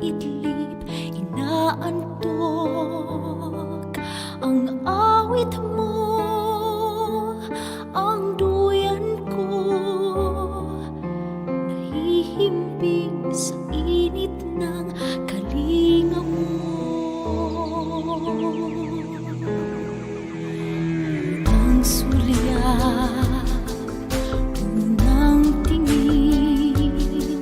Iniidlip, inaantok. Ang awit mo, ang duyan ko, nahihimbing sa init ng kalinga mo. Unang sulyap, unang tingin,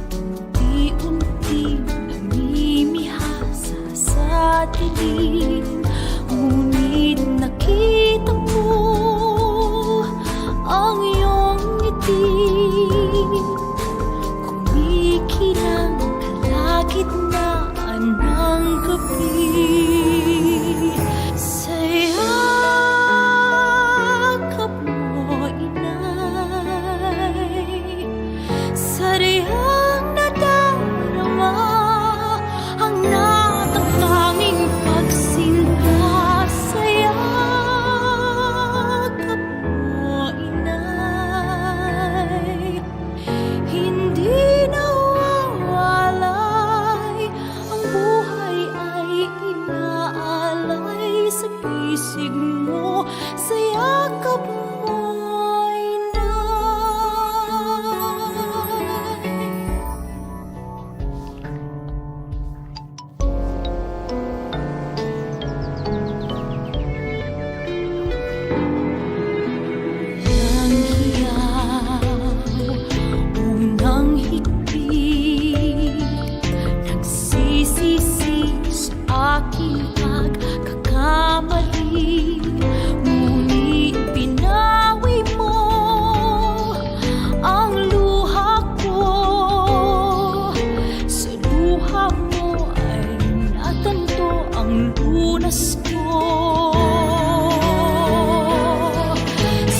unti-unting namimihasa sa dilim. Ngunit nakita ko ang iyong ngiti, kumikinang kalagitnaan ng gabi. Sa yakap mo, inay, sadyang nadarama ang natatanging pagsinta. Sa yakap mo, inay, hindi nawawalay. Ang buhay ay inaalay sa bisig mo, sa yakap mo, inay. Unang hiyaw, unang higpit, nagsisisi sa aking pagkakamali. Ngunit pinawi mo ang luha ko. Sa luha mo ay natanto ang lunas ko.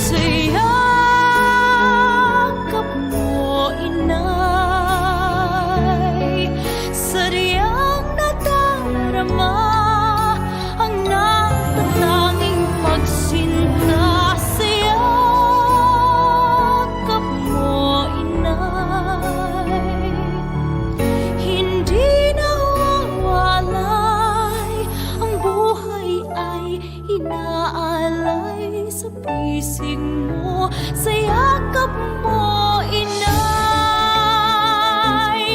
Sa yakap mo, inay, sadyang nadarama ang natatanging pagsinta. Sa yakap mo, inay, hindi nawawalay. Ang buhay ay inaalay sa bisig mo, sa yakap mo, inay.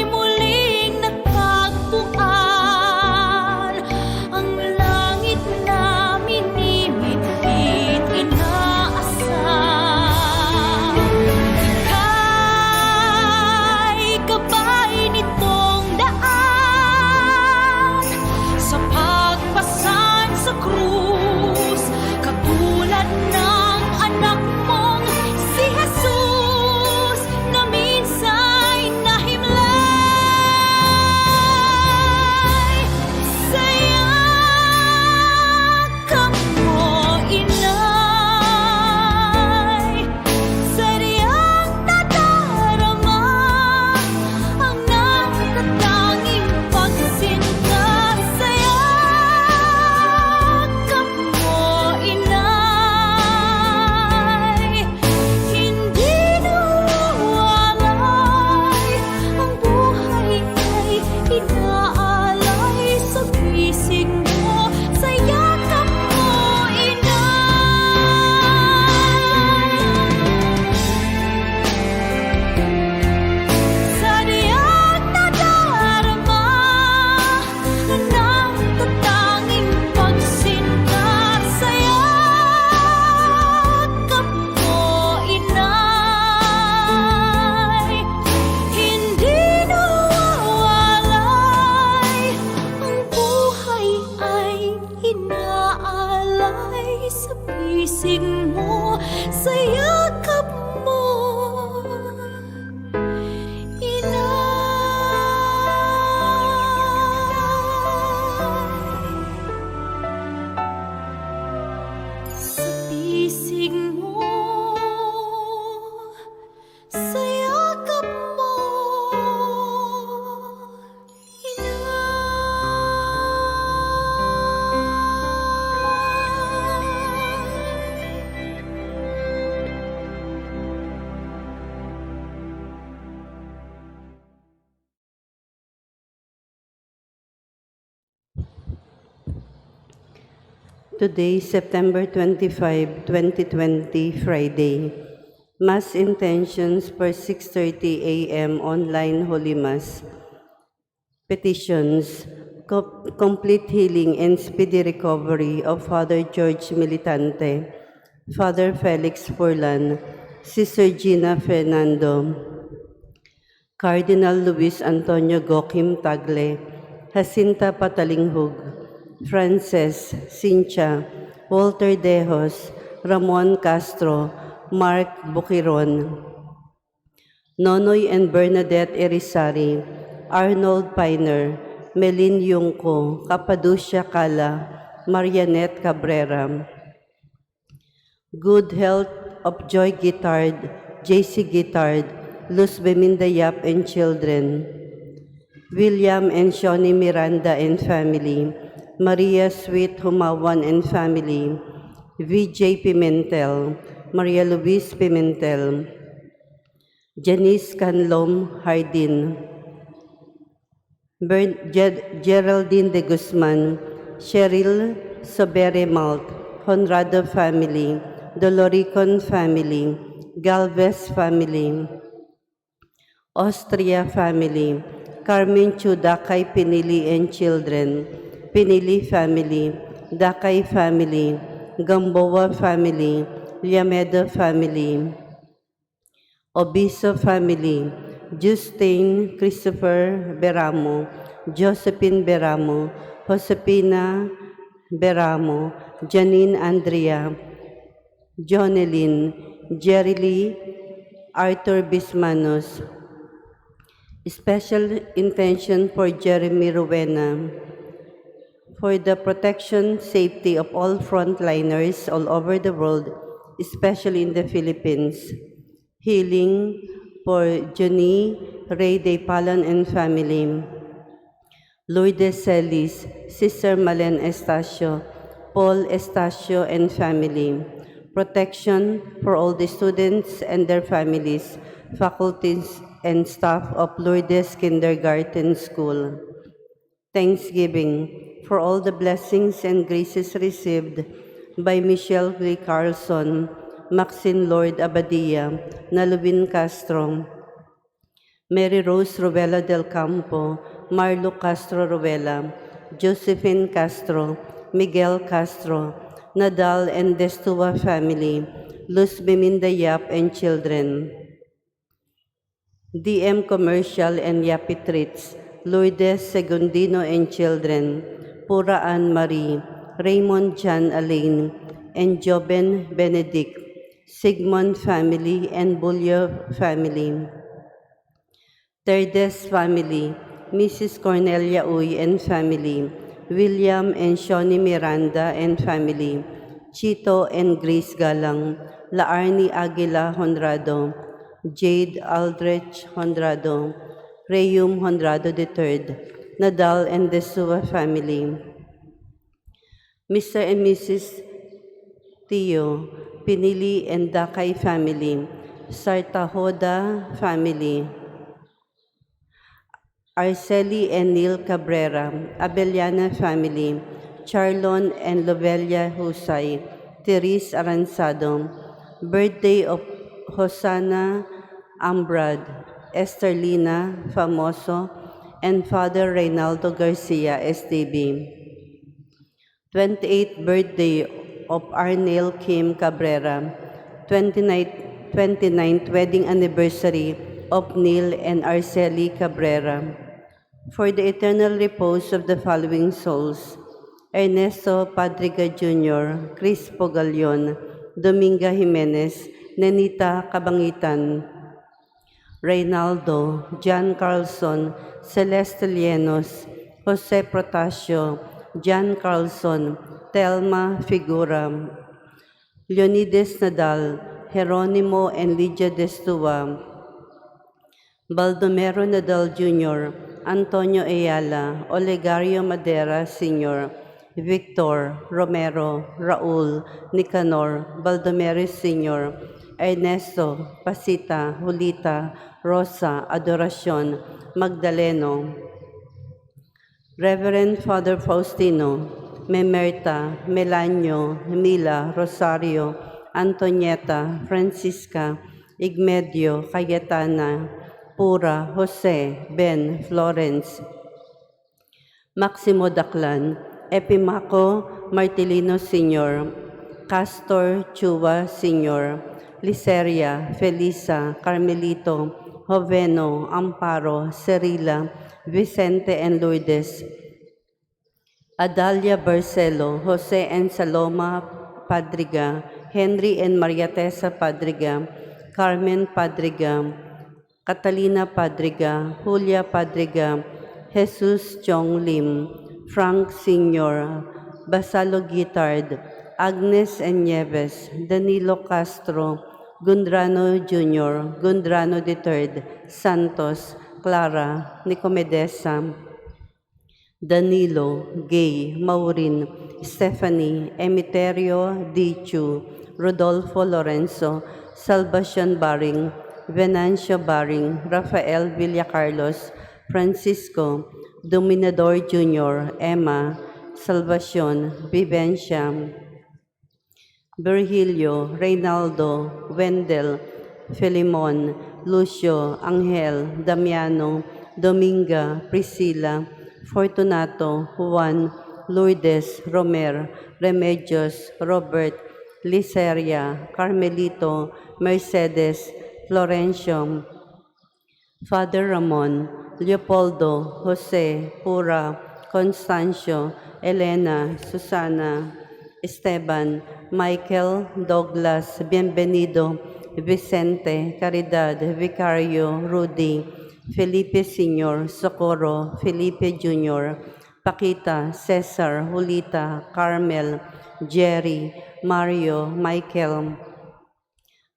Muling natagpuan ang langit na minimithi, inaasam. Ika'y gabay nitong daan sa pagpasan sa krus, katulad ng anak mong si Jesus na minsa'y nahimlay. Sa yakap mo, inay, sadyang nadarama ang natatanging pagsinta. Sa yakap mo, inay, hindi nawawalay. Ang buhay ay inaalay sa bisig mo, sa yakap mo, inay. Sadyang nadarama ang natatanging pagsinta. Sa yakap mo, inay, hindi nawawalay. Today, September 25, 2020, Friday. Mass intentions for 6:30 a.m. online Holy Mass. Petitions: Complete healing and speedy recovery of Father George Militante, Father Felix Furlan, Sister Gina Fernando, Cardinal Luis Antonio Gokim Tagle, Jacinta Patalinghug, Frances, Cynthia, Walter Dejos, Ramon Castro, Mark Bukiron, Nonoy and Bernadette Irizarry, Arnold Piner, Melin Yungko, Capaducia Cala, Marianette Cabrera. Good health of Joy Guitard, JC Guitard, Luz Beminda Yap and children, William and Shawnee Miranda and family, Maria Sweet Humawan and family, VJ Pimentel, Maria Luis Pimentel, Janice Canlom Hardin, Geraldine de Guzman, Cheryl Sobere Malt, Honrado family, Doloricon family, Galvez family, Austria family, Carmen Chu Dakay Pinili and children, Pinili family, Dakay family, Gamboa family, Liamedo family, Obiso family, Justine Christopher Beramo, Josephine Beramo, Josepina Beramo, Janine Andrea, Jonelyn, Jerry Lee, Arthur Bismanos. Special intention for Jeremy Rowena, for the protection, safety of all frontliners all over the world, especially in the Philippines. Healing for Johnny Ray De Palan and family. Lourdes Celis, Sister Malen Estacio, Paul Estacio and family. Protection for all the students and their families, faculties and staff of Lourdes Kindergarten School. Thanksgiving for all the blessings and graces received by Michelle Lee Carlson, Maxine Lord Abadia, Naluwin Castro, Mary Rose Ruela del Campo, Marlo Castro Ruela, Josephine Castro, Miguel Castro, Nadal and Destua family, Luz Beminda Yap and children, DM Commercial and Yapi Treats, Lourdes Segundino and children, Pura Ann Marie, Raymond John Alain, and Joben Benedict, Sigmund family and Bulyo family. Terdes family, Mrs. Cornelia Uy and family, William and Shawnee Miranda and family, Chito and Grace Galang, Laarni Aguila Honrado, Jade Aldrich Honrado, Rayum Honrado III, Nadal and Desua family, Mr. and Mrs. Tio, Pinili and Dakay family, Sartahoda family, Arceli and Neil Cabrera, Abellana family, Charlon and Lobelia Husay, Therese Aranzado, birthday of Hosanna Ambrad, Esterlina Famoso, and Father Reynaldo Garcia, SDB. 28th birthday of Arnel Kim Cabrera, 29th wedding anniversary of Neil and Arceli Cabrera. For the eternal repose of the following souls: Ernesto Padriga Jr., Chris Pogalion, Dominga Jimenez, Nenita Cabangitan, Reynaldo, John Carlson, Celeste Llenos, Jose Protasio, John Carlson, Telma Figura, Leonides Nadal, Geronimo and Lydia Destua, Baldomero Nadal Jr., Antonio Ayala, Olegario Madera Sr., Victor Romero, Raul Nicanor, Baldomero Sr., Ernesto, Pasita, Julita, Rosa, Adoracion, Magdaleno, Reverend Father Faustino, Memerta, Melanio, Mila, Rosario, Antonieta, Francisca, Igmedio, Cayetana, Pura, Jose, Ben, Florence, Maximo Daclan, Epimaco Martilino Sr., Castor Chua Sr., Liceria, Felisa, Carmelito, Joveno, Amparo, Cerila, Vicente and Lourdes, Adalia Barcelo, Jose and Saloma Padriga, Henry and Maria Tessa Padriga, Carmen Padriga, Catalina Padriga, Julia Padriga, Jesus Chong Lim, Frank Sr., Basalo Guitard, Agnes and Nieves, Danilo Castro, Gundrano Jr., Gundrano III, Santos, Clara, Nicomedesa, Danilo, Gay, Maureen, Stephanie, Emiterio Dichu, Rodolfo Lorenzo, Salvacion Baring, Venancio Baring, Rafael Villacarlos, Francisco, Dominador Jr., Emma, Salvacion, Vivencia, Virgilio, Reynaldo, Wendell, Filimon, Lucio, Angel, Damiano, Dominga, Priscilla, Fortunato, Juan, Lourdes, Romer, Remedios, Robert, Liceria, Carmelito, Mercedes, Florencio, Father Ramon, Leopoldo, Jose, Pura, Constancio, Elena, Susana, Esteban, Michael, Douglas, Bienvenido, Vicente, Caridad, Vicario, Rudy, Felipe Sr., Socorro, Felipe Jr., Paquita, Cesar, Julita, Carmel, Jerry, Mario, Michael,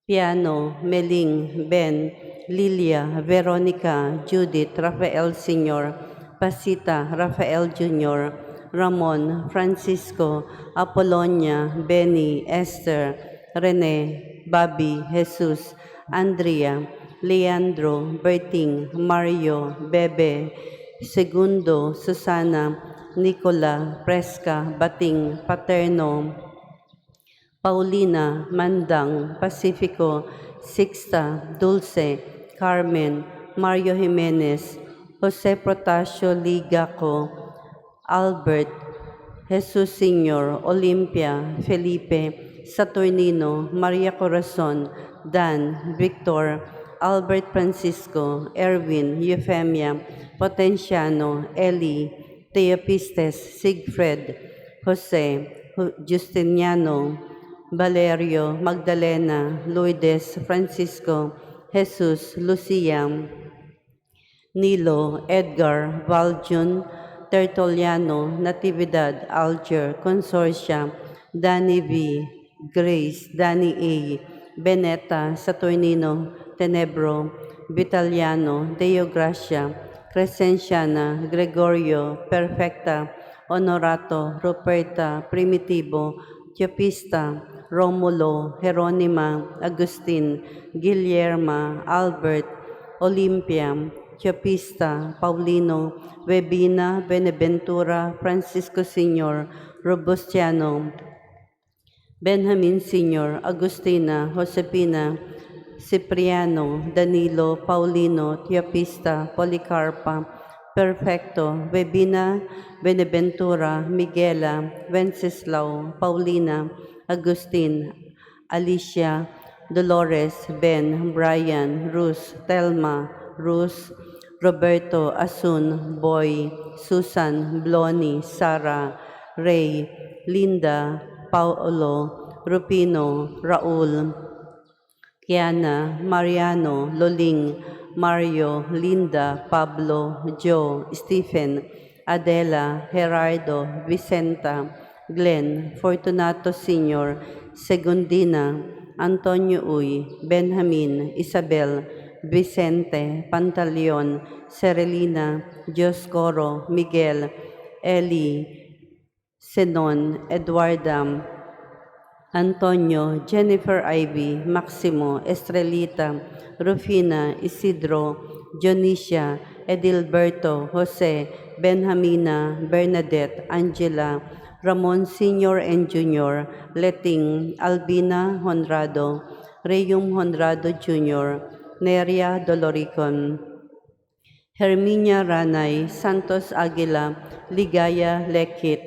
Piano, Meling, Ben, Lilia, Veronica, Judith, Rafael Sr., Pasita, Rafael Jr., Ramon, Francisco, Apollonia, Benny, Esther, Rene, Bobby, Jesus, Andrea, Leandro, Berting, Mario, Bebe, Segundo, Susana, Nicola, Presca, Bating, Paterno, Paulina, Mandang, Pacifico, Sixta, Dulce, Carmen, Mario Jimenez, Jose Protasio Ligaco, Albert, Jesus Sr., Olympia, Felipe, Saturnino, Maria Corazon, Dan, Victor, Albert Francisco, Erwin, Euphemia, Potenciano, Eli, Teopistes, Sigfred, Jose, Justiniano, Valerio, Magdalena, Lourdes, Francisco, Jesus, Lucia, Nilo, Edgar, Valjun, Tertuliano, Natividad, Alger, Consortia, Danny V, Grace, Danny A, Beneta, Saturnino, Tenebro, Vitaliano, Deo Gracia, Crescenciana, Gregorio, Perfecta, Honorato, Ruperta, Primitivo, Teopista, Romulo, Jeronima, Agustin, Guillerma, Albert, Olympia, Teopista, Paulino, Webina, Beneventura, Francisco Sr., Robustiano, Benjamin Sr., Agustina, Josepina, Cipriano, Danilo, Paulino, Teopista, Policarpa, Perfecto, Webina, Beneventura, Miguela, Wenceslao, Paulina, Agustin, Alicia, Dolores, Ben, Brian, Ruth, Telma, Ruth, Roberto, Asun, Boy, Susan, Bloni, Sara, Ray, Linda, Paolo, Rupino, Raul, Kiana, Mariano, Loling, Mario, Linda, Pablo, Joe, Stephen, Adela, Gerardo, Vicenta, Glenn, Fortunato Sr., Segundina, Antonio Uy, Benjamin, Isabel, Vicente, Pantaleon, Serelina, Dioscoro, Miguel, Eli, Senon, Eduarda, Antonio, Jennifer Ivy, Maximo, Estrelita, Rufina, Isidro, Dionisia, Edilberto, Jose, Benjamina, Bernadette, Angela, Ramon Sr. and Jr., Leting, Albina Honrado, Reyum Honrado Jr., Neria Doloricon, Herminia Ranay, Santos Aguila, Ligaya Lekit,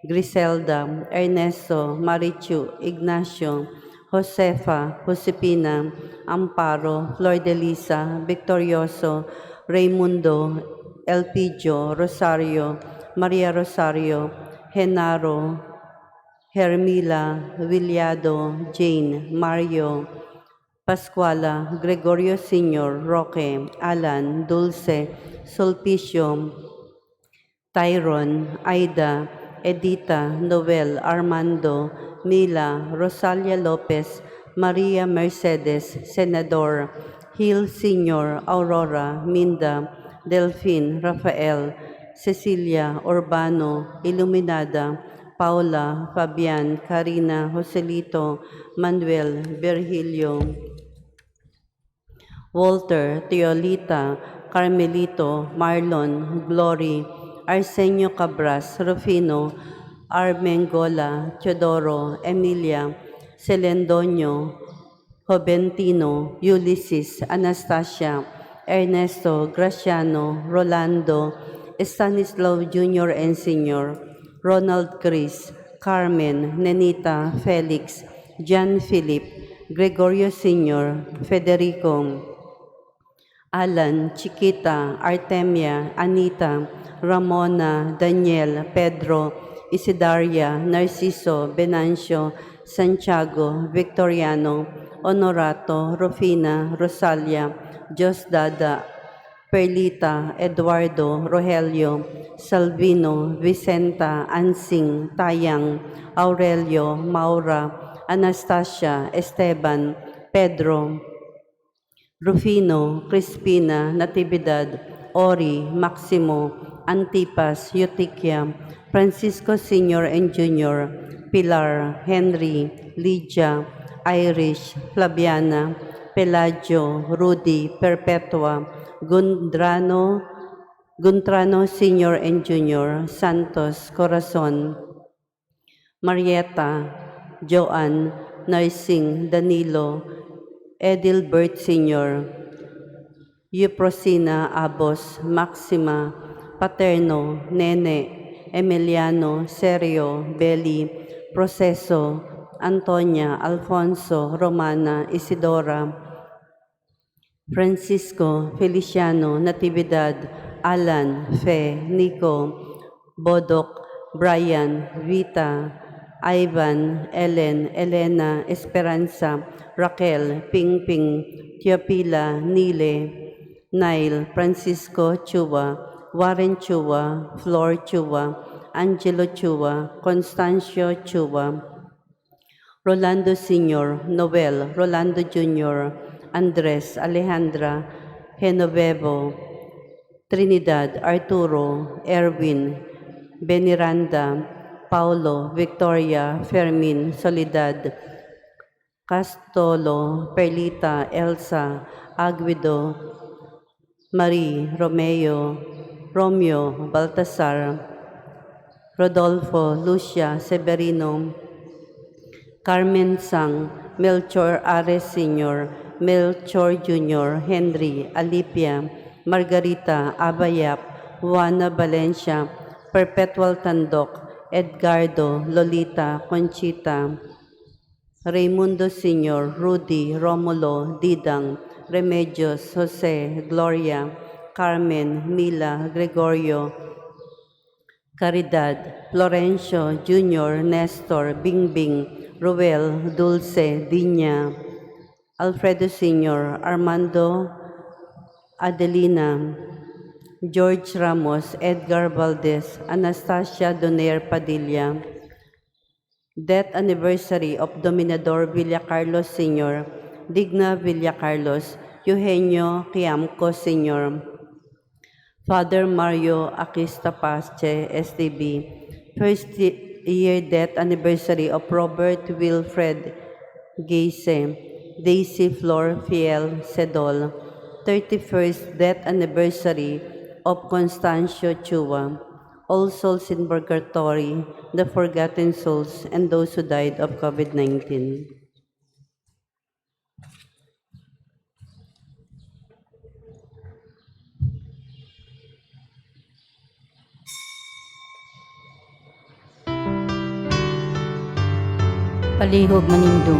Griselda, Ernesto, Marichu, Ignacio, Josefa, Josepina, Amparo, Flordelisa, Victorioso, Raimundo, Elpidio, Rosario, Maria Rosario, Genaro, Hermila, Villado, Jane, Mario, Pascuala, Gregorio Sr., Roque, Alan, Dulce, Sulpicio, Tyron, Aida, Edita, Noel, Armando, Mila, Rosalia Lopez, Maria Mercedes, Senador, Hill Sr., Aurora, Minda, Delphine, Rafael, Cecilia, Urbano, Iluminada, Paula, Fabian, Karina, Joselito, Manuel, Virgilio, Walter, Teolita, Carmelito, Marlon, Glory, Arsenio Cabras, Rufino, Armengola, Teodoro, Emilia, Celendonio, Joventino, Ulysses, Anastasia, Ernesto, Graciano, Rolando, Stanislaw Jr. and Sr., Ronald Chris, Carmen, Nenita, Felix, John Philip, Gregorio Sr., Federico, Alan, Chiquita, Artemia, Anita, Ramona, Daniel, Pedro, Isidaria, Narciso, Venancio, Santiago, Victoriano, Honorato, Rufina, Rosalia, Diosdada, Perlita, Eduardo, Rogelio, Salvino, Vicenta, Ansing, Tayang, Aurelio, Maura, Anastasia, Esteban, Pedro, Rufino, Crispina, Natividad, Ori, Maximo, Antipas, Eutiquia, Francisco Sr. and Jr., Pilar, Henry, Lydia, Irish, Flaviana, Pelagio, Rudy, Perpetua, Gundrano, Guntrano Sr. and Jr., Santos, Corazon, Marietta, Joan, Nursing, Danilo, Edilbert Sr., Euprosina Abos, Maxima, Paterno, Nene, Emiliano, Serio, Belli, Proceso, Antonia, Alfonso, Romana, Isidora, Francisco, Feliciano, Natividad, Alan, Fe, Nico, Bodok, Brian, Vita, Ivan, Ellen, Elena, Esperanza, Raquel, Pingping, Teopila, Nile, Nile, Francisco Chua, Warren Chua, Flor Chua, Angelo Chua, Constancio Chua, Rolando Sr., Noel, Rolando Jr., Andres, Alejandra, Genovevo, Trinidad, Arturo, Erwin, Beniranda, Paulo, Victoria, Fermin, Soledad, Castolo, Perlita, Elsa, Aguido, Marie, Romeo, Romeo, Baltasar, Rodolfo, Lucia, Severino, Carmen Sang, Melchor Ares Sr., Melchor Jr., Henry, Alipia, Margarita, Abayap, Juana Valencia, Perpetual Tandok, Edgardo, Lolita, Conchita, Raimundo Sr., Rudy, Romulo, Didang, Remedios, Jose, Gloria, Carmen, Mila, Gregorio, Caridad, Florencio, Jr., Nestor, Bingbing, Ruel, Dulce, Dinya, Alfredo Sr., Armando, Adelina, George Ramos, Edgar Valdez, Anastasia Donaire Padilla. Death anniversary of Dominador Villacarlos Sr., Digna Villacarlos, Eugenio Quiamco Sr., Father Mario Acquistapace, SDB, first year death anniversary of Robert Wilfred Geise, Daisy Flor Fiel Sedol, 31st death anniversary of Constancio Chua, all souls in purgatory, the forgotten souls, and those who died of COVID-19. Palihog manindog.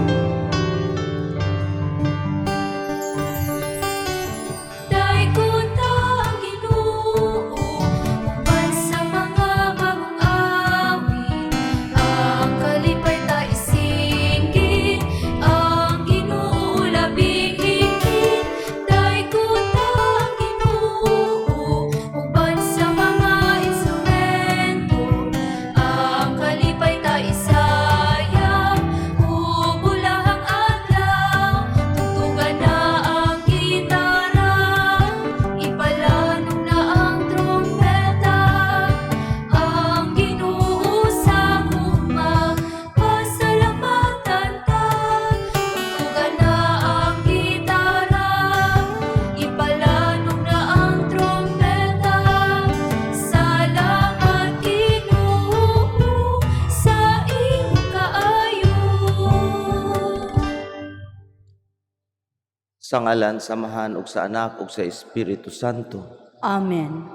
Daygon ta ang Ginoo uban sa mga bagong awit. Ang kalipay ta isinggit, ang Ginoo labing higit. Daygon ta ang Ginoo uban sa mga instrumento. Ang kalipay ta isayaw ug bulahang adlaw. Tugtugan na ang gitara, ipalanog na ang trumpeta. Ang Ginoo sa gugma, pasalamatan ta. Tugtugan na ang gitara, ipalanog na ang trumpeta. Salamat, Ginoo, sa imong kaayo. Sa ngalan sa Amahan ug sa Anak ug sa Espiritu Santo. Amen.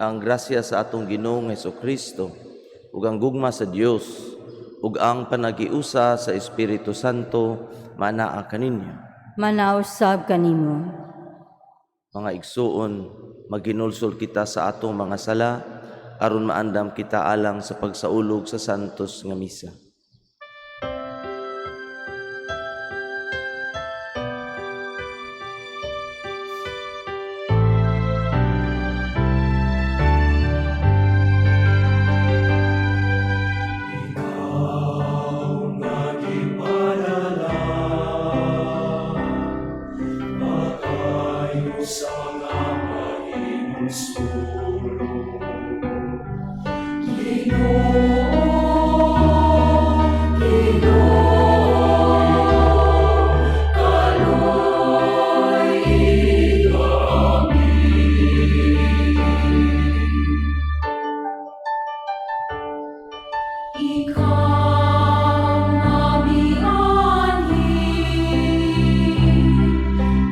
Ang grasya sa atong Ginoong Kristo ug ang gugma sa Dios ug ang panagiusa sa Espiritu Santo manaa kaninyo. Manausab kanimo. Mga igsuon, maginulsol kita sa atong mga sala aron maandam kita alang sa pagsaulog sa santos nga misa. Ikaw namianhi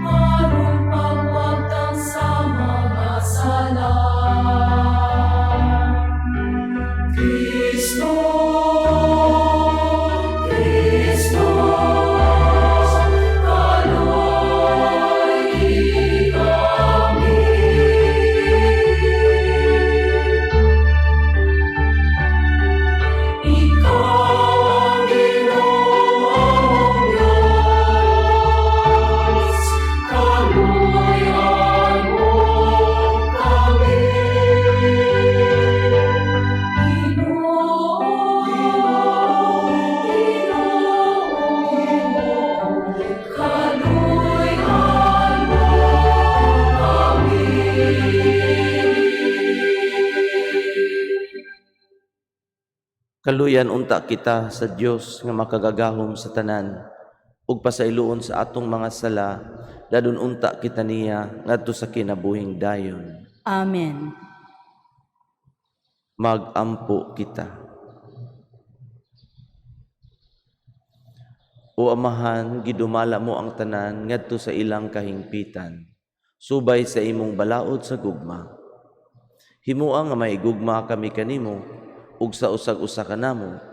aron pagwagtang sa mga sala. Kristo, Kristo, kaloy kami. Ikaw ang Ginoong Diyos, kaluoyan mo kami. Ginoo, Ginoo, kaluoyan mo kami. Kaluyan unta kita sa Dios nga makagagahom sa tanan ug pasayloon sa atong mga sala, dadon unta kita niya ngadto sa kinabuhing dayon. Amen. Magampo kita. O Amahan, gidumala mo ang tanan ngadto sa ilang kahingpitan, subay sa imong balaod sa gugma. Himua nga maigugma kami kanimo ug sa usag-usa kanamo,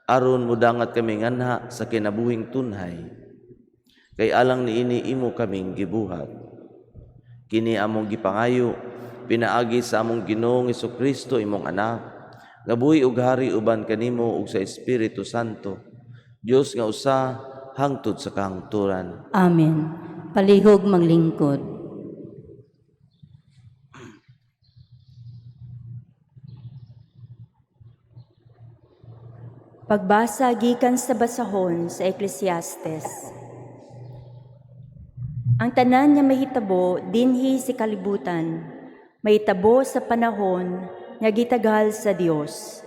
aron mudangat kami nganha sa kinabuhing tunhay. Kay alang niini imo kaming gibuhat. Kini among gipangayo pinaagi sa among Ginoong Kristo, imong anak, nga buhi ug hari uban kanimo ug sa Espiritu Santo, Dios nga usa hangtod sa kahangturan. Amen. Palihog maglingkod. Pagbasa gikan sa basahon sa Ecclesiastes. Ang tanan nga mahitabo dinhi sa kalibutan, mahitabo sa panahon nga gitagal sa Dios.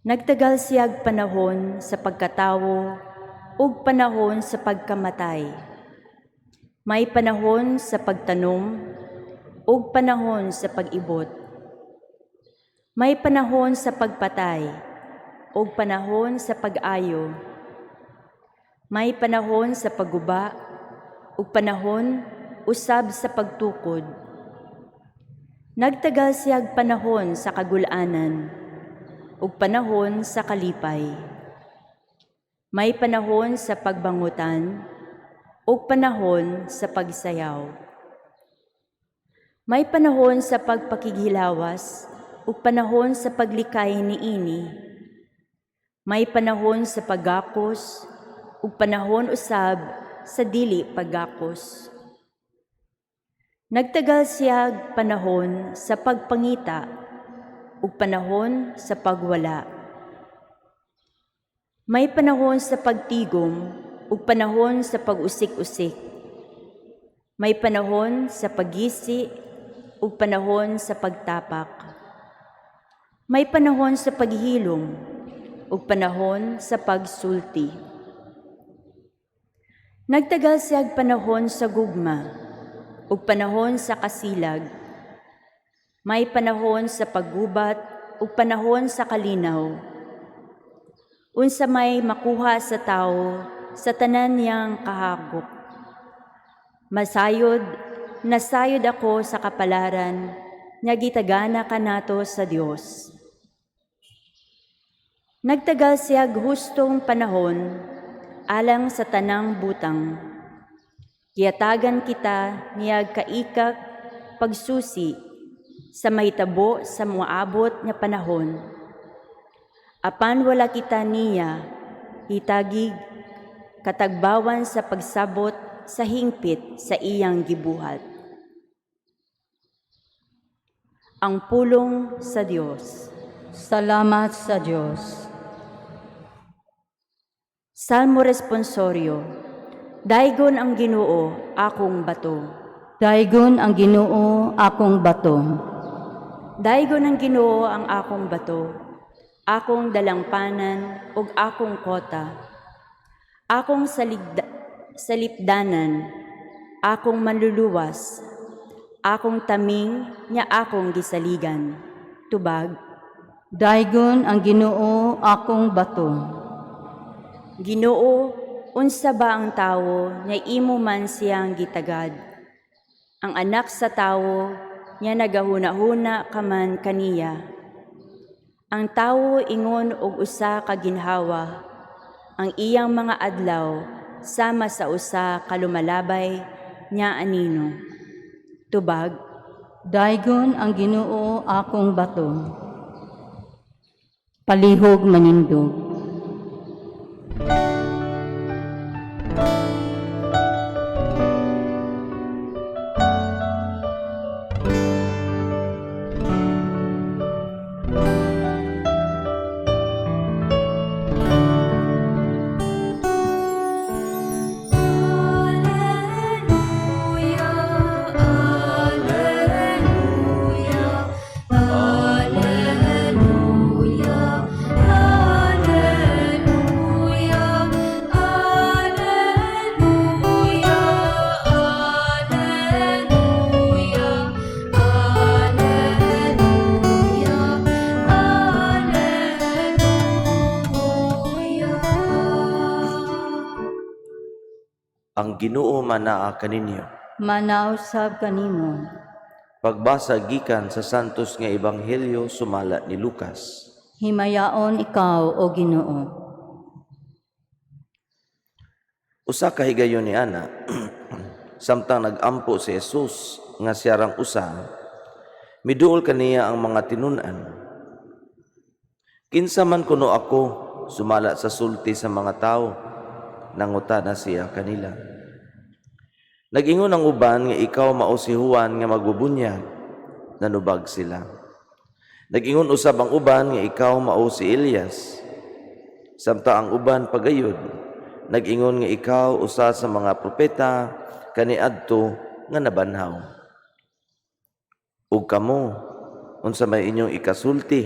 Nagtagal siyag panahon sa pagkatawo ug panahon sa pagkamatay. May panahon sa pagtanom ug panahon sa pag-ibot. May panahon sa pagpatay ug panahon sa pag-ayo. May panahon sa pagguba ug panahon usab sa pagtukod. Nagtagal siyag panahon sa kagul-anan ug panahon sa kalipay. May panahon sa pagbangutan ug panahon sa pagsayaw. May panahon sa pagpakighilawas ug panahon sa paglikay niini. May panahon sa paggakos ug panahon usab sa dili paggakos. Nagtagal siyag panahon sa pagpangita ug panahon sa pagwala. May panahon sa pagtigom ug panahon sa pag-usik-usik. May panahon sa paggisi ug panahon sa pagtapak. May panahon sa paghilom ug panahon sa pagsulti. Nagtagal siyag panahon sa gugma ug panahon sa kasilag. May panahon sa paggubat ug panahon sa kalinaw. Unsa may makuha sa tawo sa tanan niyang kahakop? Masayod, nasayod ako sa kapalaran nga gitagana kanato sa Dios. Nagtagal siyag hustong panahon alang sa tanang butang. Giyatagan kita niyag kaikak pagsusi sa mahitabo sa moabot nga panahon. Apan wala kita niya hitagig katagbawan sa pagsabot sa hingpit sa iyang gibuhat. Ang pulong sa Dios. Salamat sa Dios. Salmo Responsorio. Daygon ang Ginoo, akong bato. Daygon ang Ginoo, akong bato. Daygon ang Ginoo ang akong bato, akong dalangpanan ug akong kota. Akong salipdanan, akong manluluwas, akong taming nya akong gisaligan. Tubag. Daygon ang Ginoo, akong bato. Ginoo, unsa ba ang tawo nga imo man siyang gitagad? Ang anak sa tawo nga nagahuna-huna ka man kaniya. Ang tawo ingon og usa ka ginhawa, ang iyang mga adlaw sama sa usa ka lumalabay nya anino. Tubag. Daygon ang Ginoo, akong bato. Palihog manindog. Alleluia, Alleluia, Alleluia, Alleluia, Alleluia, Alleluia, Alleluia, Alleluia. Ang Ginoo manaa kaninyo. Manausab kanimo. Pagbasa gikan sa Santos nga Ebanghelyo sumala ni Lucas. Himayaon ikaw, o Ginoo. Usa ka higayon ni ana, samtang nagampo si Jesus nga siyarang usa, miduol kaniya ang mga tinun-an. Kinsa man kuno ako sumala sa sulti sa mga tawo, nangutana siya kanila. Nag-ingon ang uban nga ikaw mao si Juan nga magbubunyag, nanubag sila. Nag-ingon usab ang uban nga ikaw mao si Elias. Samtang ang uban pagayod, nag-ingon nga ikaw usa sa mga propeta kaniadto nga nabanhaw. Ug kamo, unsa may inyong ikasulti,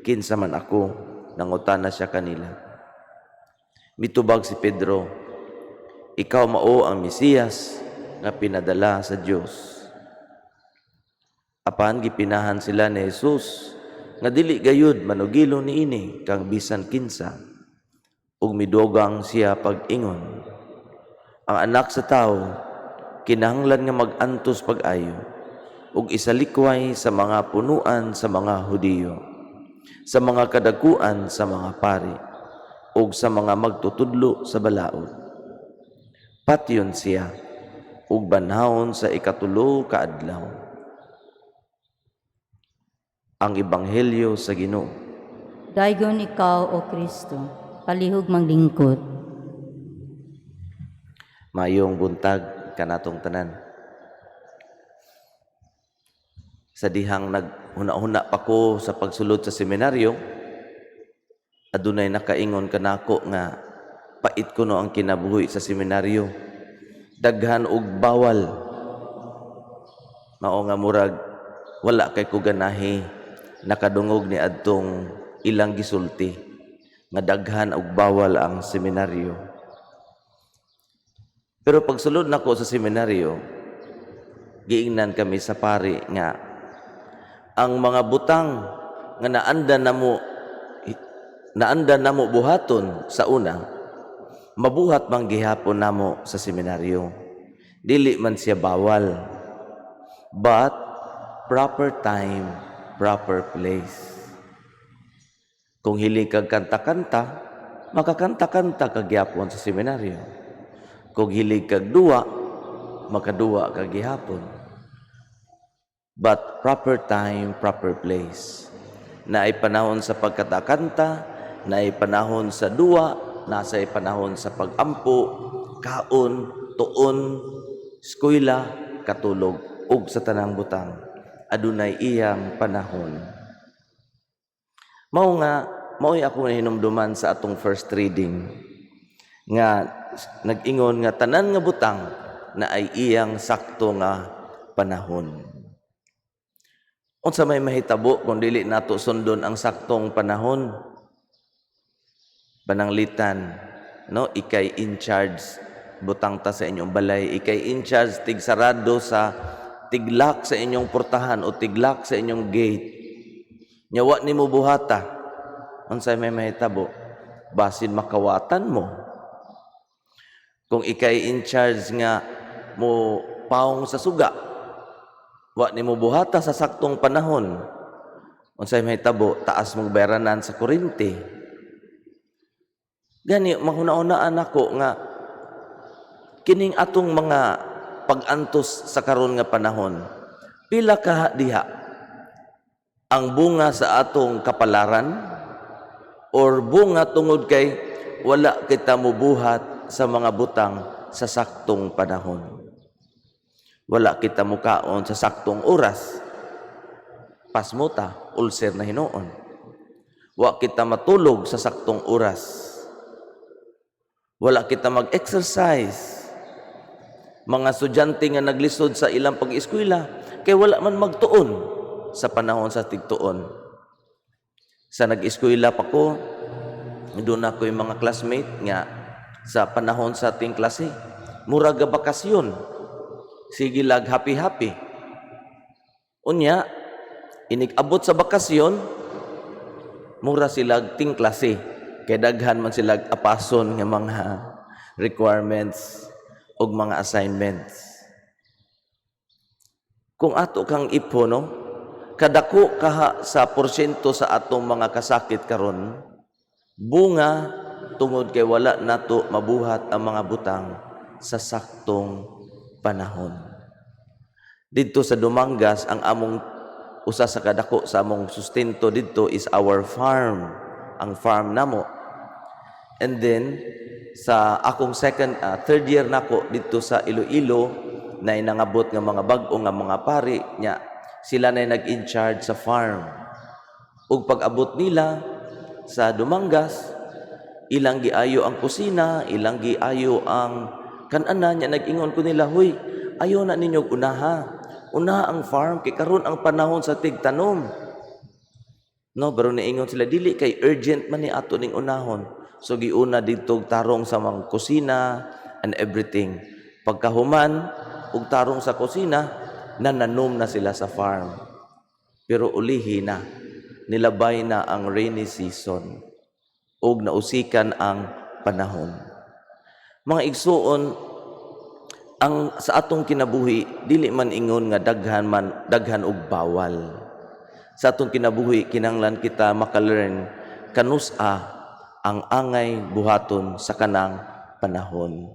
kinsa man ako, nangutana siya kanila. Mitubag si Pedro, ikaw mao ang Mesiyas nga pinadala sa Dios. Apan gipinahan sila ni Jesus nga dili gayud manugilo niini kang bisan kinsa. Ug midugang siya pag-ingon, "Ang Anak sa Tawo kinahanglan nga mag-antos pag-ayo ug isalikway sa mga punuan sa mga Hudiyo, sa mga kadakuan sa mga pari, ug sa mga magtutudlo sa balaod. Patyon siya ug banhawon sa ikatulo ka adlaw." Ang Ebanghelyo sa Ginoo. Daygon ikaw, O Kristo, palihog maglingkod. Maayong buntag kanatong tanan. Sa dihang naghuna-huna pa ko sa pagsulod sa seminaryo, adunay nakaingon kanako nga pait kuno ang kinabuhi sa seminaryo. Daghan og bawal. Mao nga murag wala kay ko ganahi nakadungog ni adtong ilang gisulti nga daghan og bawal ang seminaryo. Pero pagsulod nako sa seminaryo, giingnan kami sa pari nga ang mga butang nga naanda namo buhaton sa una, mabuhat man gihapon namo sa seminaryo. Dili man siya bawal. But proper time, proper place. Kung hilig kag kanta-kanta, makakanta-kanta ka gihapon sa seminaryo. Kung hilig kag duwa, makaduwa ka gihapon. But proper time, proper place. Naay panahon sa pagkanta-kanta, naay panahon sa duwa, nasay panahon sa pagampo, kaon, tuon, eskwela, katulog, ug sa tanang butang. Adunay iyang panahon. Mao nga, mao'y ako nahinumduman sa atong first reading nga nag-ingon nga tanan nga butang naay iyang sakto nga panahon. Unsa may mahitabo kung dili nato sundon ang saktong panahon? Pananglitan, no, ikay in charge, butang ta sa inyong balay, ikay in charge tigsarado sa tig-lock sa inyong portahan o tig-lock sa inyong gate. Nya wa nimo buhata. Unsay may mahitabo? Basin makawatan mo. Kung ikay in charge nga mo paong sa suga, wa nimo buhata sa saktong panahon. Unsay mahitabo? Taas mong bayaranan sa kuryente. Gani mahuna-hunaan ako nga kining atong mga pag-antos sa karon nga panahon, pila ka diha ang bunga sa atong kapalaran or bunga tungod kay wala kita mubuhat sa mga butang sa saktong panahon? Wala kita mukaon sa saktong oras. Pasmota, ulcer na hinuon. Wa kita matulog sa saktong oras. Wala kita mag-exercise. Mga estudyante nga naglisod sa ilang pag-eskwela kay wala man magtuon sa panahon sa tigtuon. Sa nag-eskwela pa ko, doon ako yung mga classmate nga sa panahon sa ating klase, murag bakasyon. Sige lag happy-happy. Unya, inig-abot sa bakasyon, mura sila ting klase. Kay daghan man sila apason nga mga requirements ug mga assignments. Kung ato kang ipo, no, kadako kaha sa porsyento sa atong mga kasakit karon, bunga tungod kay wala nato mabuhat ang mga butang sa saktong panahon. Didto sa Dumangas, ang among usa sa kadako sa among sustento didto is our farm, ang farm namo. And then sa akong second third year nako didto sa Iloilo, na nangabot nga mga bag-o nga mga pari nya, sila na nag-in charge sa farm. Ug pag-abot nila sa Dumangas, ilang giayo ang kusina, ilang giayo ang kananan niya. Nag-ingon ko nila, "Huy, ayo na ninyo unaha. Unaha ang farm kay karon ang panahon sa tigtanom." No, pero niingon sila, "Dili kay urgent man ni ato ning unahon." So giuna didto tarong sa mga kusina and everything. Pagkahuman og tarong sa kusina, nananom na sila sa farm. Pero ulihi na. nilabay na ang rainy season ug nausikan ang panahon. Mga igsuon, ang sa atong kinabuhi dili man ingon nga daghan man daghan og bawal. Sa atong kinabuhi, kinahanglan kita maka-learn kanus-a ang angay buhaton sa kanang panahon.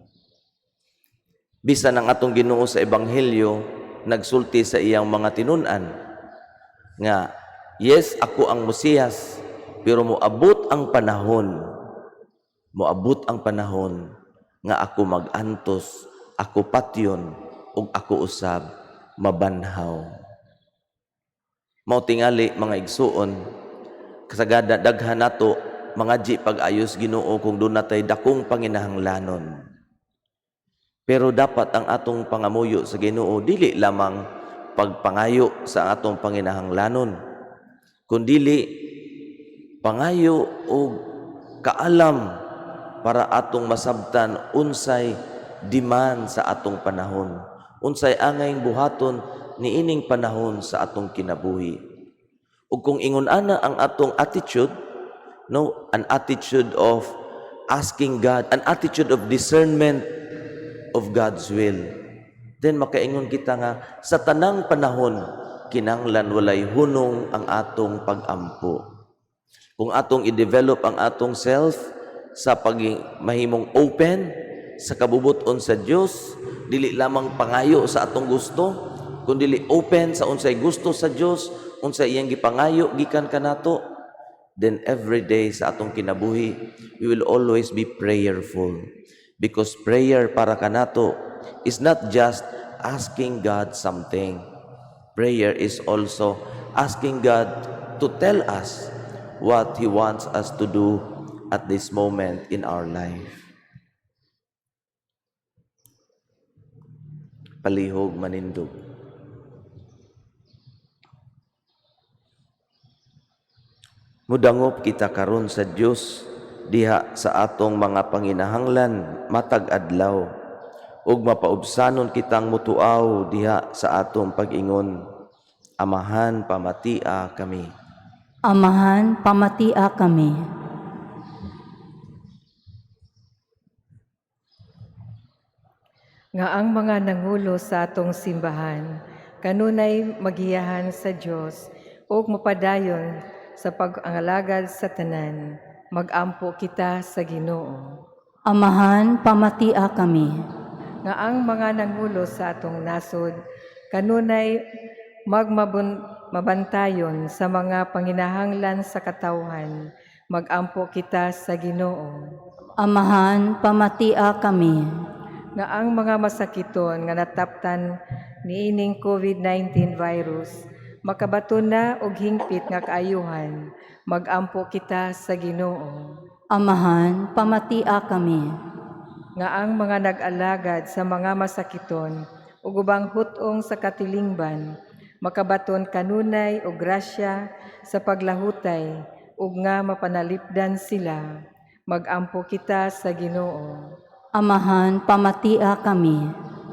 Bisan ang atong Ginoo sa ebanghelyo nagsulti sa iyang mga tinun-an nga, "Yes, ako ang Mesiyas, pero moabot ang panahon, moabot ang panahon nga ako magantos, ako patyon ug ako usab mabanhaw." Mao tingali, mga igsuon, kasagada daghan nato mangadyi pag-ayos Ginoo kung duna tay dakong panginahanglanon. Pero dapat ang atong pangamuyo sa Ginoo dili lamang pagpangayo sa atong panginahanglanon, kundili pangayo og kaalam para atong masabtan unsay demand sa atong panahon, unsay angay buhaton niining panahon sa atong kinabuhi. Ug kung ingon ana ang atong attitude, no, an attitude of asking God, an attitude of discernment of God's will, then makaingon kita nga sa tanang panahon kinahanglan walay hunong ang atong pagampo. Kung atong i-develop ang atong self sa paging mahimong open sa kabubut-on sa Dios, dili lamang pangayo sa atong gusto, kundi open sa unsay gusto sa Dios, unsay iyang gipangayo gikan kanato, then every day sa atong kinabuhi we will always be prayerful, because prayer para kanato is not just asking God something. Prayer is also asking God to tell us what He wants us to do at this moment in our life. Palihog manindog. Mudangop kita karon sa Dios diha sa atong mga panginahanglan matag adlaw ug mapaubsanon kitang mutuaw diha sa atong pag-ingon, "Amahan, pamatia kami." Amahan, pamatia kami. Nga ang mga nangulo sa atong simbahan kanunay magiyahan sa Dios ug mapadayon sa pag-angalagad sa tanan. Magampo kita sa Ginoo. Amahan, pamatia kami. Nga ang mga nangulo sa atong nasod kanunay mabantayon sa mga panginahanglan sa katawhan. Magampo kita sa Ginoo. Amahan, pamatia kami. Nga ang mga masakiton nga nataptan niining COVID-19 virus makabaton na og hingpit nga kaayuhan. Magampo kita sa Ginoo. Amahan, pamatia kami. Nga ang mga nag-alagad sa mga masakiton ug ubang hut-ong sa katilingban makabaton kanunay og grasya sa paglahutay ug nga mapanalipdan sila. Magampo kita sa Ginoo. Amahan, pamatia kami.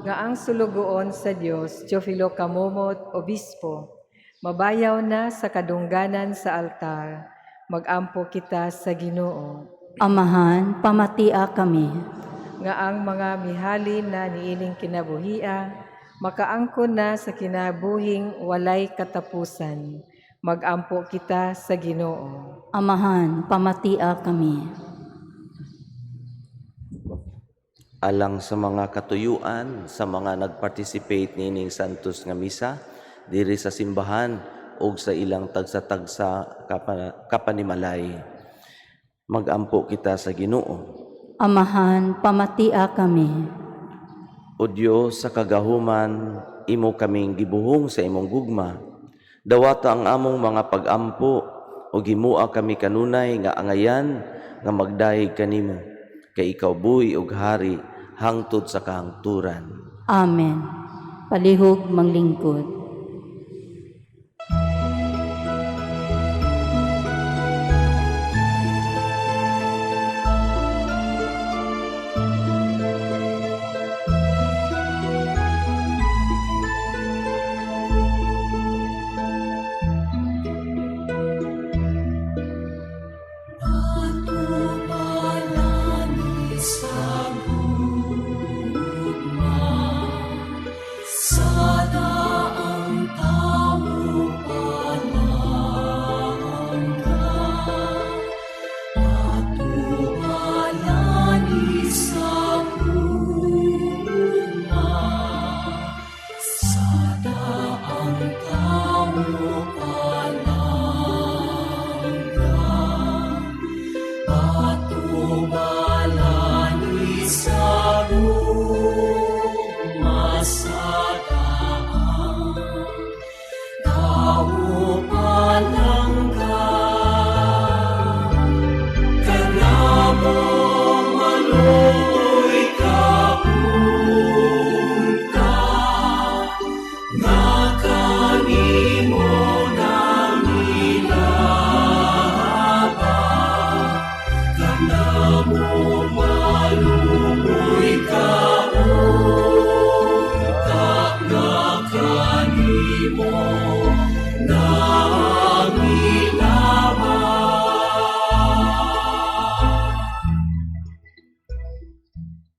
Nga ang sulugoon sa Dios, Teofilo Camomot, Obispo, mabayaw na sa kadungganan sa altar. Magampo kita sa Ginoo. Amahan, pamatia kami. Nga ang mga mihalin na niining kinabuhia makaangkon na sa kinabuhing walay katapusan. Magampo kita sa Ginoo. Amahan, pamatia kami. Alang sa mga katuyuan sa mga nagparticipate niining Santos nga Misa diri sa simbahan ug sa ilang tagsa-tagsa kapanimalay. Magampo kita sa Ginoo. Amahan, pamatia kami. O Dios, sa kagahuman imo kaming gibuhong sa imong gugma. Dawata ang among mga pagampo ug himua kami kanunay nga angayan nga magdayeg kanimo, kay ikaw buhi ug hari hangtod sa kahangturan. Amen. Palihog manglingkod.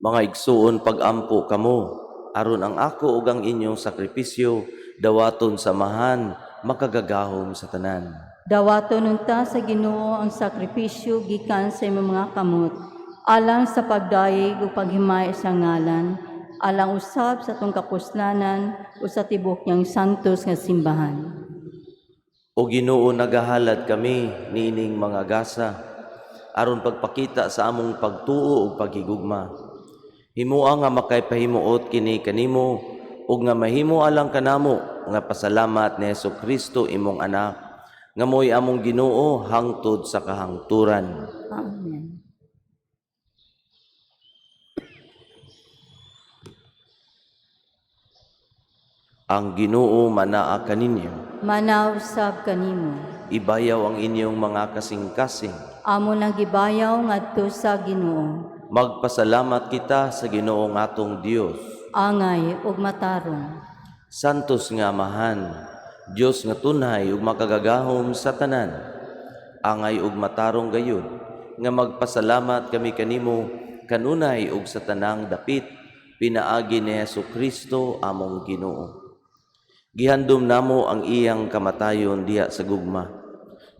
Mga igsuon, pag-ampo kamo aron ang ako ug ang inyong sakripisyo dawaton sa Amahan makagagahom sa tanan. Dawaton unta sa Ginoo ang sakripisyo gikan sa imong mga kamot, alang sa pagdayeg ug paghimay sa ngalan, alang usab sa atong kapuslanan ug sa tibuok niyang santos nga simbahan. O Ginoo, nagahalad kami niining mga gasa aron pagpakita sa among pagtuo ug paghigugma. Himoa nga makaypahimuot kini kanimo ug nga mahimo alang kanamo nga pasalamat ni Hesus Kristo imong anak nga mo'y among Ginoo hangtod sa kahangturan. Amen. Ang Ginoo manaa kaninyo. Manaw sab kanimo. Ibayaw ang inyong mga kasing-kasing. Amo nang gibayaw ngadto sa Ginoo. Magpasalamat kita sa Ginoong atong Dios. Angay ug matarong. Santos nga Amahan, Dios nga tunhay ug makagagahom sa tanan. Angay ug matarong gayud nga magpasalamat kami kanimo kanunay ug sa tanang dapit pinaagi ni Hesus Kristo among Ginoo. Gihandom namo ang iyang kamatayon diha sa gugma.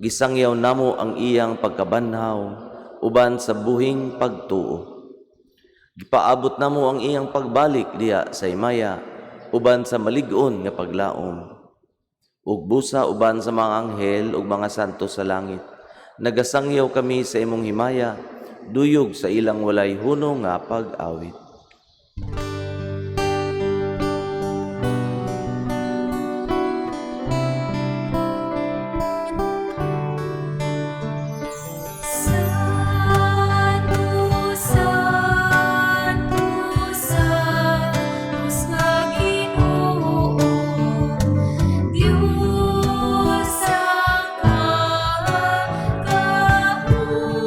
Gisangyaw namo ang iyang pagkabanhaw uban sa buhing pagtuo. Gipaabot namo ang iyang pagbalik diha sa himaya uban sa malig-on nga paglaom. Ug busa uban sa mga anghel ug mga santo sa langit. Nagasangyaw kami sa imong himaya, duyog sa ilang walay hunong nga pag-awit. Santo, Santo, Santos nga Ginoo, Diyos ang kakauman. Puno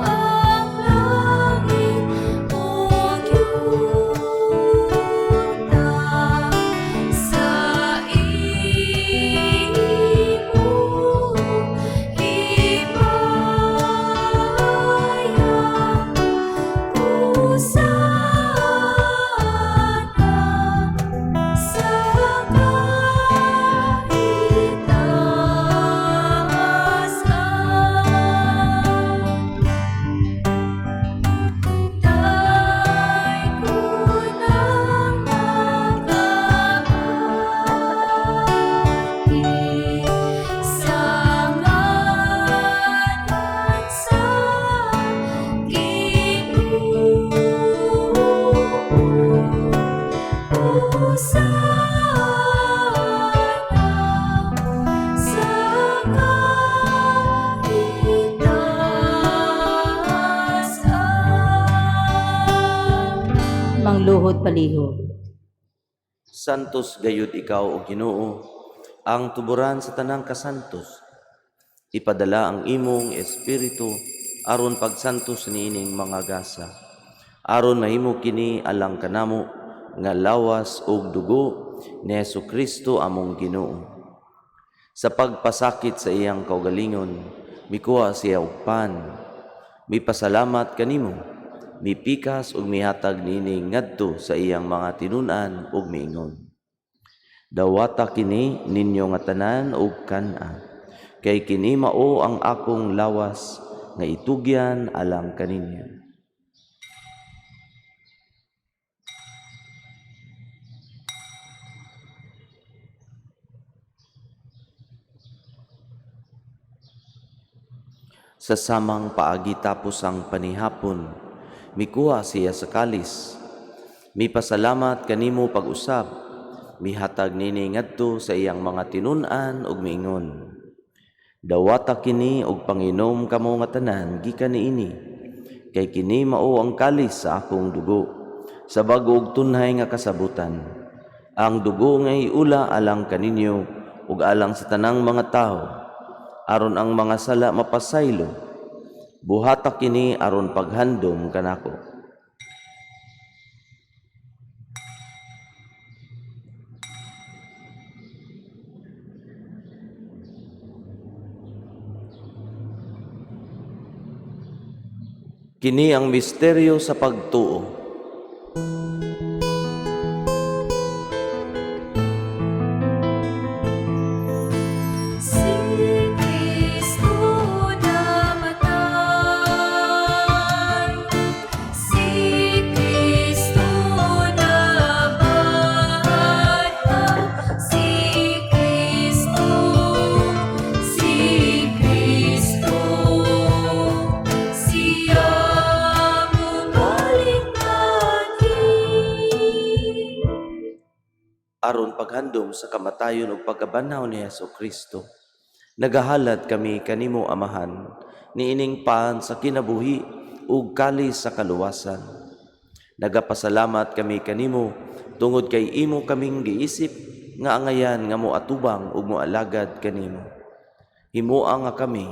ang langit ug yuta sa imong himaya. Hosana sa kaitaasan. Daygon ang nagaagi sa ngalan sa Ginoo. Hosana sa kaitaasan. Mangluhod palihog. Santos gayud ikaw o Ginoo, ang tuburan sa tanang kasantos. Ipadala ang imong espiritu aron pagsantos niining mga gasa. Aron mahimo kini alang kanamo nga lawas ug dugo ni Hesukristo among Ginoo. Sa pagpasakit sa iyang kaugalingon, mikuha siya og pan. Mipasalamat kanimo, mipikas ug mihatag niini ngadto sa iyang mga tinun-an ug miingon. Dawata kini ninyo nga tanan ug kan-a, kay kini mao ang akong lawas nga itugyan alang kaninyo. Sa samang paagi tapos ang panihapon, mikuha siya sa kalis. Mipasalamat kanimo pag-usab, mihatag nini ngadto sa iyang mga tinun-an ug miingon. Dawata kini og panginom kamo nga tanan gikan niini, kay kini mao ang kalis sa akong dugo, sa bag-o ug tunhay nga kasabutan. Ang dugo nga iula alang kaninyo ug alang sa tanang mga tawo, aron ang mga sala mapasaylo. Buhata kini aron paghandom kanako. Kini ang misteryo sa pagtuo. Si Kristo namatay, si Kristo nabanhaw, si Kristo, si Kristo, siya mubalik anhi. Aron paghandom sa kamatayon ug pagkabanhaw ni Hesus Kristo, nagahalad kami kanimo, Amahan, niining pan sa kinabuhi ug kalis sa kaluwasan. Nagapasalamat kami kanimo tungod kay imo kaming giisip nga angayan nga moatubang ug moalagad kanimo. Himoa nga kami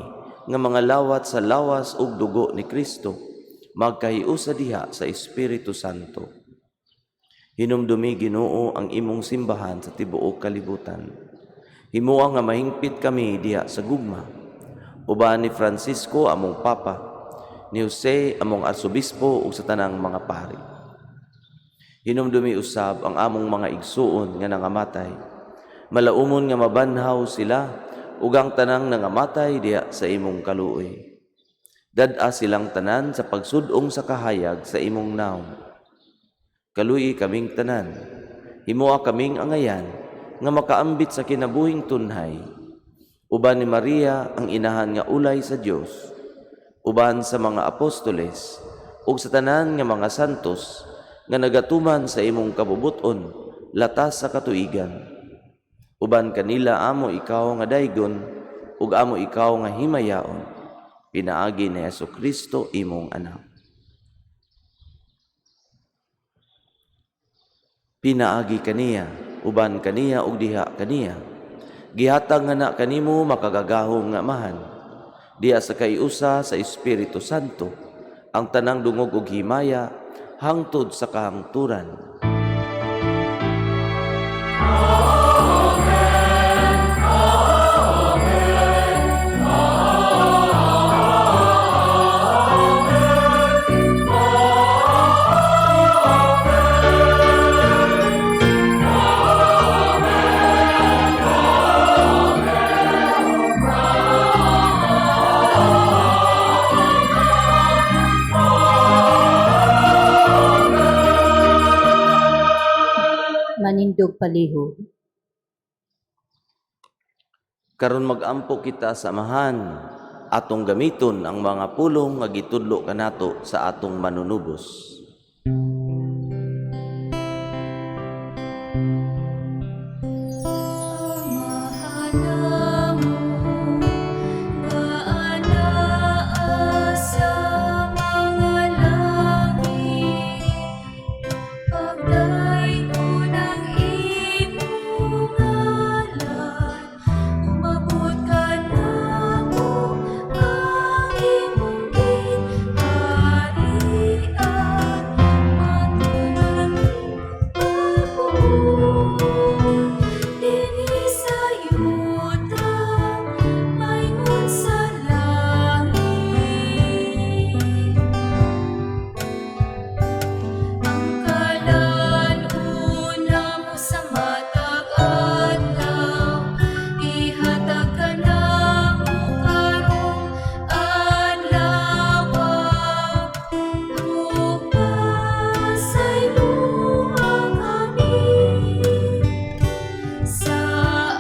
nga mga lawat sa lawas ug dugo ni Kristo magkahiusa diha sa Espiritu Santo. Hinumdumi, Ginoo, ang imong simbahan sa tibuok kalibutan. Himoa nga mahingpit kami diha sa gugma. Uban ni Francisco among Papa, ni Jose among Arsobispo ug sa tanang mga pari. Hinumdumi usab ang among mga igsuon nga nangamatay. Malaumon nga mabanhaw sila ug ang tanang nangamatay diha sa imong kaluoy. Dad-a silang tanan sa pagsud-ong sa kahayag sa imong nawong. Kaluyi kaming tanan. Himoa kaming angayan nga makaambit sa kinabuhing tunhay. Uban ni Maria ang inahan nga ulay sa Dios, uban sa mga apostoles ug sa tanan nga mga santos nga nagatuman sa imong kabubut-on latas sa katuigan. Uban kanila amo ikaw nga daygon ug amo ikaw nga himayaon pinaagi ni Hesus Kristo imong anak. Pinaagi kaniya, uban kaniya ug diha kaniya, gihatag nga na kanimo makagagahom nga Amahan, diha sa kaiusa sa Espiritu Santo, ang tanang dungog ug himaya hangtod sa kahangturan. Manindog palihog. Karon magampo kita sa Amahan, atong gamiton ang mga pulong nga gitudlo kanato sa atong manunubos. Amahan nga anaa sa mga langit, pagdaygon ang imong ngalan, umabot kanamo ang imong ginharian, matuman ang imong pagbuot dinhi sa yuta maingon sa langit. Ang kalan-on namo sa matag adlaw, ihatag kanamo karong adlaw. Ug pasayloa kami sa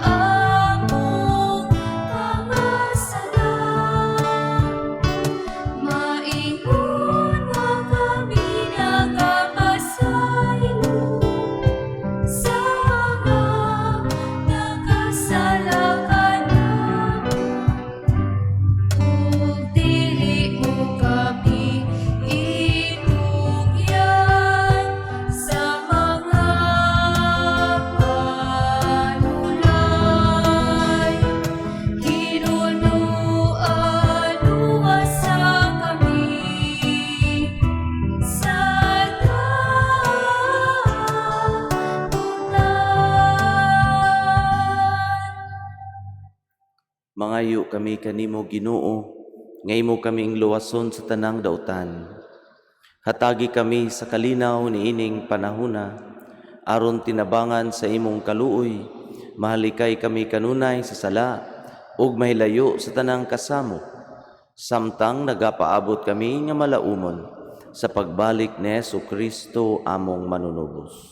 among pangasala, maingon nga kami nagapasaylo sa mga nakasala kanamo. Ug dili mo kami itugyan sa mga panulay. Hinuluan sa kami sa dautan. Mangayo kami kanimo, Ginoo, nga imo kaming luwason sa tanang dautan. Hatagi kami sa kalinaw niining panahuna, aron tinabangan sa imong kaluoy, mahalikay kami kanunay sa sala ug mahilayo sa tanang kasamok, samtang nagapaabot kami nga malaumon sa pagbalik ni Hesus Kristo among manunubos.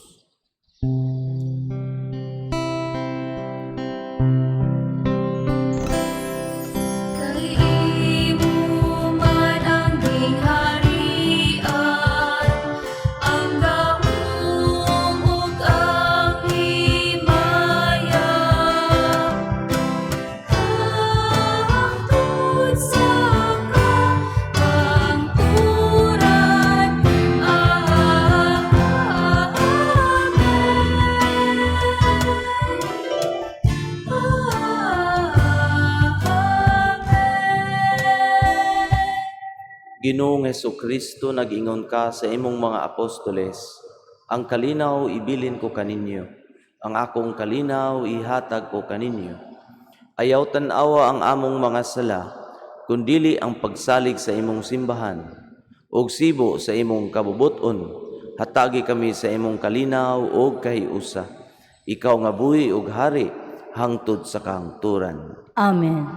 Kay imo man ang gingharian, ang gahom ug ang himaya, hangtod sa kahangturan. Amen. Ginoong Kristo, nag-ingon ka sa imong mga apostoles, "Ang kalinaw ibilin ko kaninyo, ang akong kalinaw ihatag ko kaninyo. Ayaw tan-awa ang among mga sala, kundili ang pagsalig sa imong simbahan. Ug sibo sa imong kabubut-on, hatagi kami sa imong kalinaw ug kahiusa. Ikaw nga buhi ug hari hangtod sa kahangturan." Amen.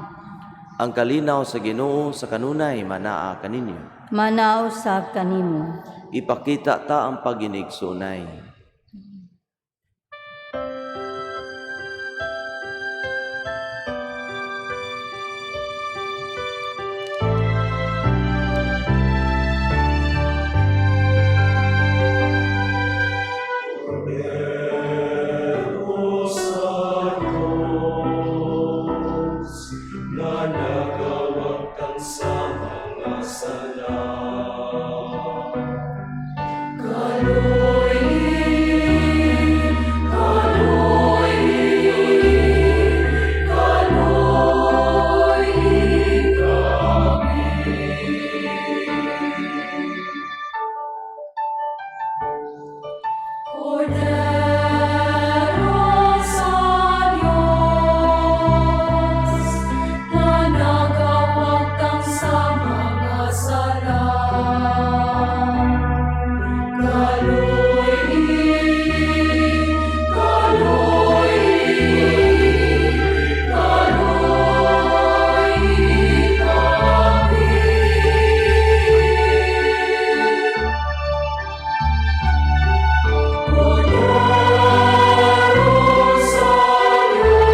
Ang kalinaw sa Ginoo sa kanunay manaa kaninyo. Manaa usab kanimo. Ipakita ta ang paginigsunay. Sa Diyos, na nagawagtang sa mga sala. Kordero sa Diyos, na nagawagtang sa mga sala. Kaloy, kaloy, kaloy kami. Kordero sa Diyos,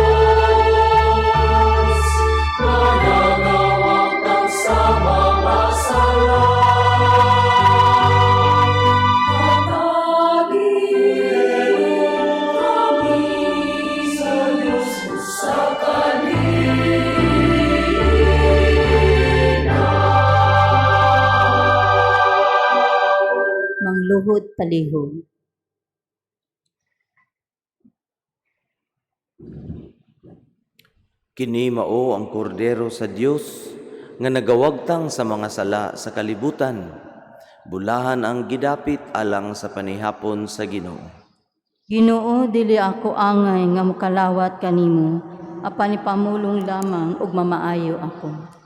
na nagawagtang sa mga sala. Hatagi kami sa Diyos sa kalinaw. Mangluhod palihog. Kini mao ang kordero sa Dios nga nagawagtang sa mga sala sa kalibutan. Bulahan ang gidapit alang sa panihapon sa Ginoo. Ginoo, dili ako angay nga mokalawat kanimo, apan ipamulong lamang ug mamaayo ako.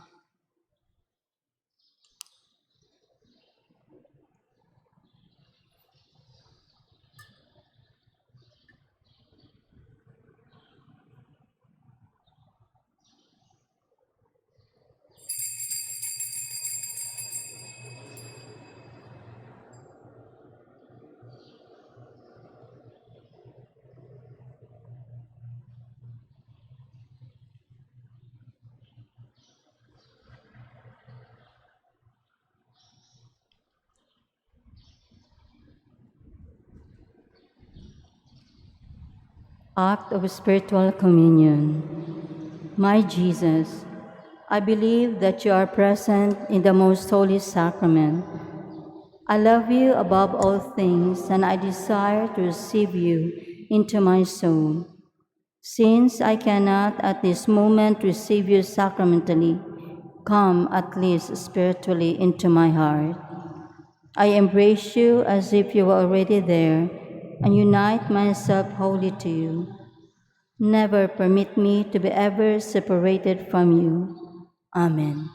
Act of Spiritual Communion. My Jesus, I believe that you are present in the most holy sacrament. I love you above all things, and I desire to receive you into my soul. Since I cannot at this moment receive you sacramentally, come at least spiritually into my heart. I embrace you as if you were already there and unite myself wholly to you. Never permit me to be ever separated from you. Amen.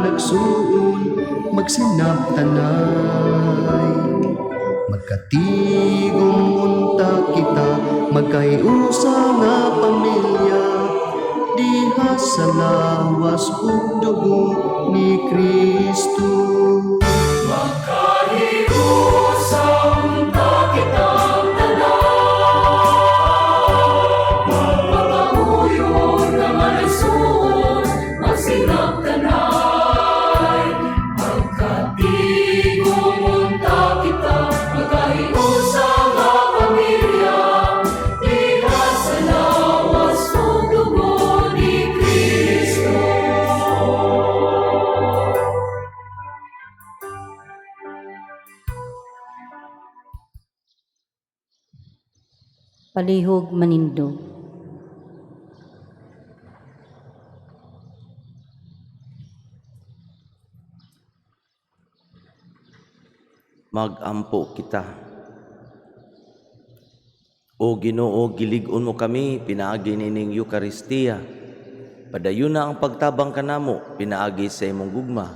nagsuon, magsinabtanay. Magkatigom unta kita, magkahiusa nga pamilya, diha sa lawas ug dugo ni Kristo. Magkahiusa unta kitang tanan, Magpapauyon nga managsuon, magsinabtanay. Magkatigom unta kita, magkahiusa nga pamilya, diha sa lawas ug dugo ni Kristo. Palihog manindog. Magampo kita. O Ginoo, gilig-on mo kami pinaagi nining Eukaristiya. Padayon na ang pagtabang kanamo pinaagi sa imong gugma.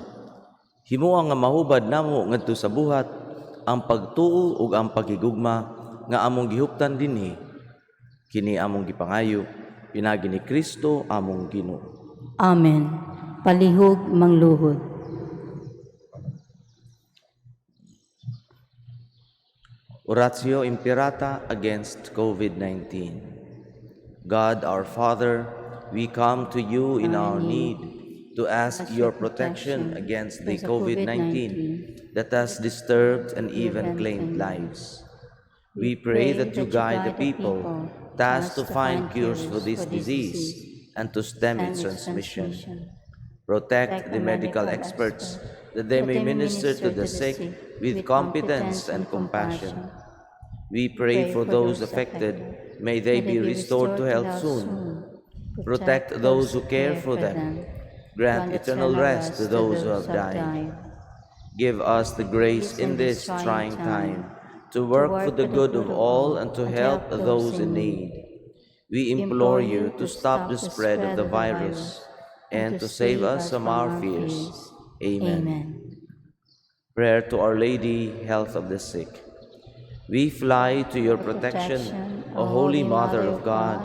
Himoa nga mahubad namo ngadto sa buhat ang pagtuo ug ang paghigugma nga among gihuptan dinhi. Kini among gipangayo pinaagi ni Kristo among Ginoo. Amen. Palihog mangluhod. Oratio Imperata against COVID-19. God our Father, we come to you in our need to ask your protection against the COVID-19 that has disturbed and even claimed lives. We pray that you guide the people tasked to find cures for this disease and to stem its transmission. Protect the medical experts that they may minister to the sick with competence and compassion. We pray for those affected, may they be restored to health soon. Protect those who care for them. Grant eternal rest to those who have died. Give us the grace in this trying time to work for the good of all and to help those in need. We implore you to stop the spread of the virus and to save us from our fears. Amen. Amen. Prayer to Our Lady, Health of the Sick. We fly to your protection, O Holy Mother of God.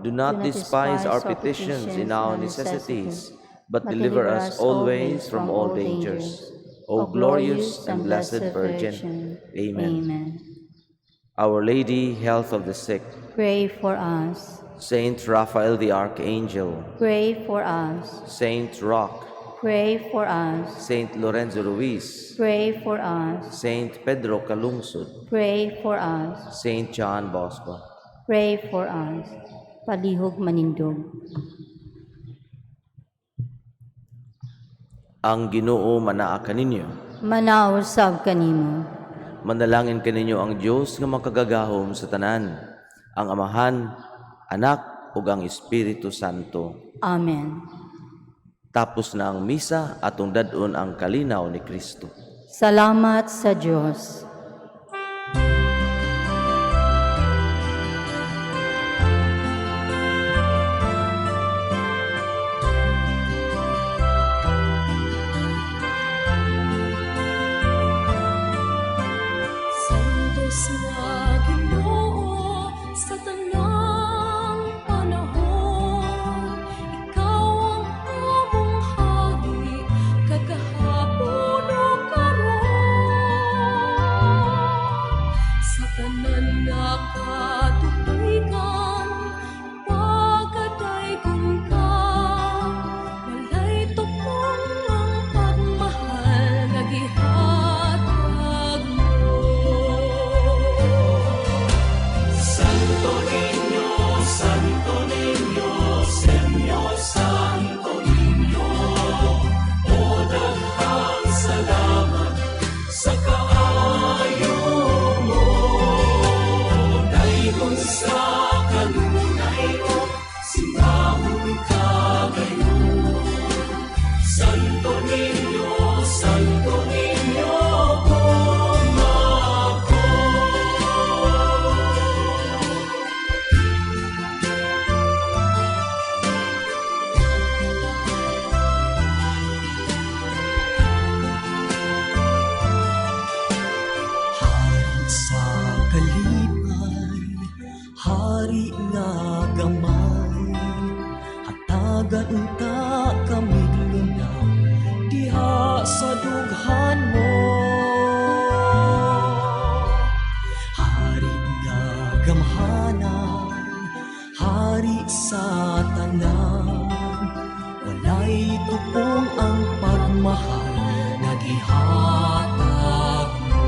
Do not despise our petitions in our necessities, but deliver us always from all dangers. O glorious and blessed Virgin. Amen. Amen. Our Lady, Health of the Sick. Pray for us. Saint Raphael the Archangel. Pray for us. Saint Roch. Pray for us. Saint Lorenzo Ruiz. Pray for us. Saint Pedro Calungsod. Pray for us. Saint John Bosco. Pray for us. Palihog manindog. Ang Ginoo manaa kaninyo. Manaa usab kanimo. Manalangin kaninyo ang Dios nga makagagahom sa tanan, ang Amahan, Anak ug ang Espiritu Santo. Amen. Tapos na ang misa, atong dad-on ang kalinaw ni Kristo. Salamat sa Diyos. Santos nga Ginoo sa tanang panahon, ikaw ang among hari, kagahapon ug karon. Gamay, hatagan unta kamig luna diha sa dughan mo. Hari nga gamhanan, hari sa tanan, walay tupong ang pagmahal nga gihatag mo.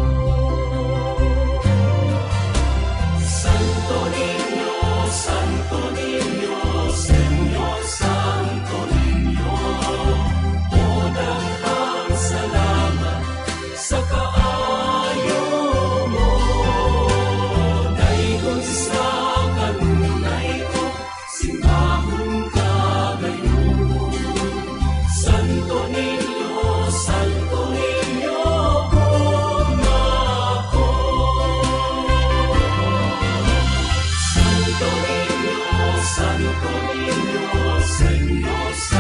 Santo Niño, Santo Niño, Señor Santo Niño, o daghang salamat sa kaayo mo. Daygon sa kanunay ko, simbahon ka gayon. Santo Niño, Santo Niño, gugma ko. Santo Niño, Santo Niño, Señor.